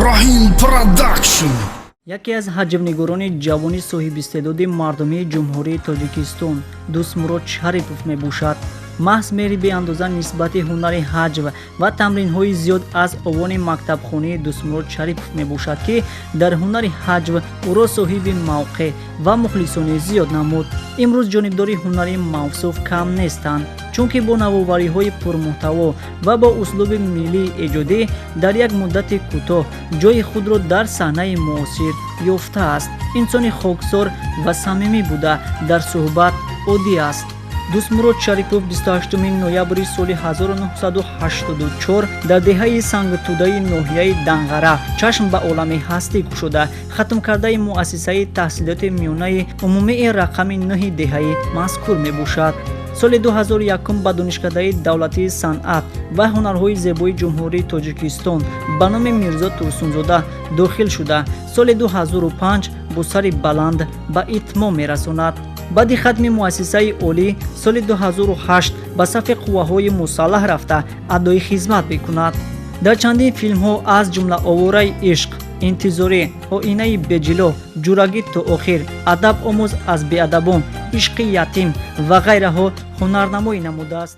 Раҳим Продакшн. Яке аз ҳаҷвнигорони ҷавони соҳибистеъдоди мардумии Ҷумҳурии Тоҷикистон Дӯстмурод Шарипов мебошад. Маҳз меҳри беандоза нисбати ҳунари ҳаҷв ва тамринҳои зиёд аз овони мактабхонии Дӯстмурод Шарипов мебошад, ки дар ҳунари ҳаҷв ӯро соҳиби мавқеъ ва мухлисони зиёд намуд. Имрӯз ҷонибдори ҳунари мавсуф кам нестанд, чунки бо навовариҳои пурмуҳтаво ва бо услуби миллии эҷодӣ дар як муддати кӯтоҳ ҷойи худро дар саҳнаи муосир ёфтааст. Инсони хоксор ва самимӣ буда, дар суҳбат оддӣ аст. Дӯстмурод Шарипов 28 ноябри соли 1984 дар деҳаи Сангтудаи ноҳияи Данғара чашм ба олами ҳастӣ кушода, хатмкардаи муассисаи таҳсилоти миёнаи умумии рақами 9 деҳаи мазкур мебошад. Соли 2001 ба Донишкадаи давлатии санъат ва ҳунарҳои зебои Ҷумҳурии Тоҷикистон ба номи Мирзо Турсунзода дохил шуда, соли 2005 бо сари баланд ба итмом мерасонад. Баъди хатми муассисаи олӣ соли 2008 ба сафи қувваҳои мусаллаҳ рафта, адои хизмат мекунад. Дар чандин филмҳо, аз ҷумла «Овораи ишқ», «Интизорӣ», «Оинаи беҷило», «Ҷурагӣ то охир», «Адаб омӯз аз беадабон», «Ишқи ятим» ва ғайраҳо ҳунарнамоӣ намудааст.